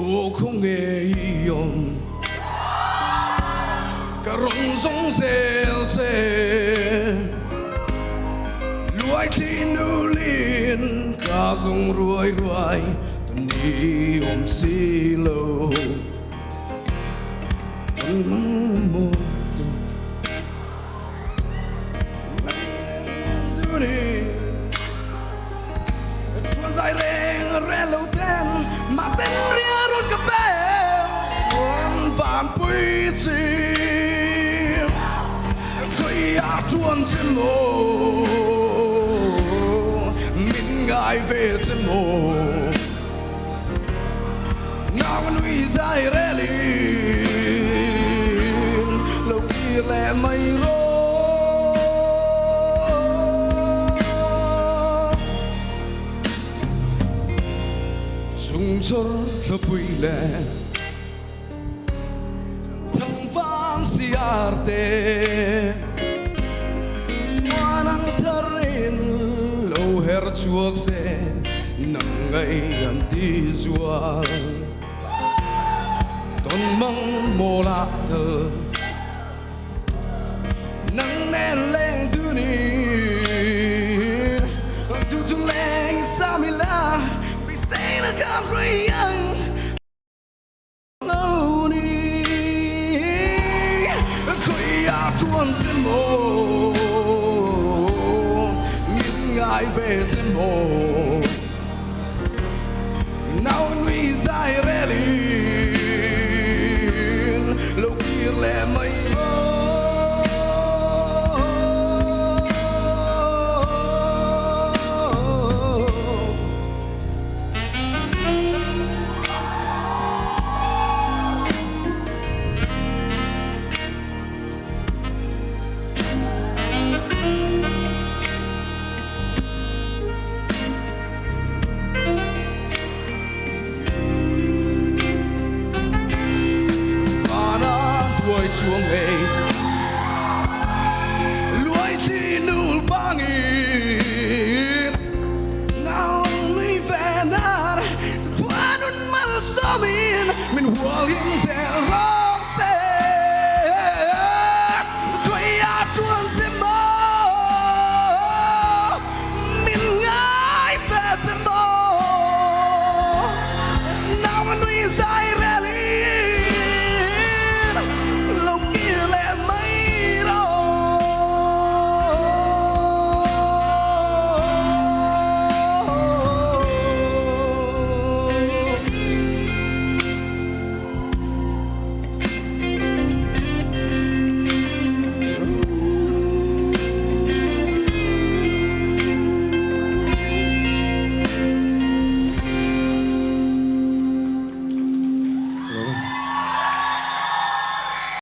Aw khawnge i awm ka rawn zawng zel che Luaithli nulin ka zawng ruai ruai tuni awm si lo Kan mang mawi tu Chuan zai reng reng lo ten mah ten ria rawn ka bel chuan van pui chi khawi ah chuan che maw min ngai ve che maw nau nui zai relin lo kir leh mai rawh. Chung chawr thlapui leh thangvang siar te tuan ang tharin lo her chhuak se nang ngei an ti zual tawn mang mawl ah thal nang nen leng dunin tu tu leng samila beisei la kan hrui ang lo ni khawi ah chuan che maw min ngai ve che maw nau nui zai relin lo kir leh mai.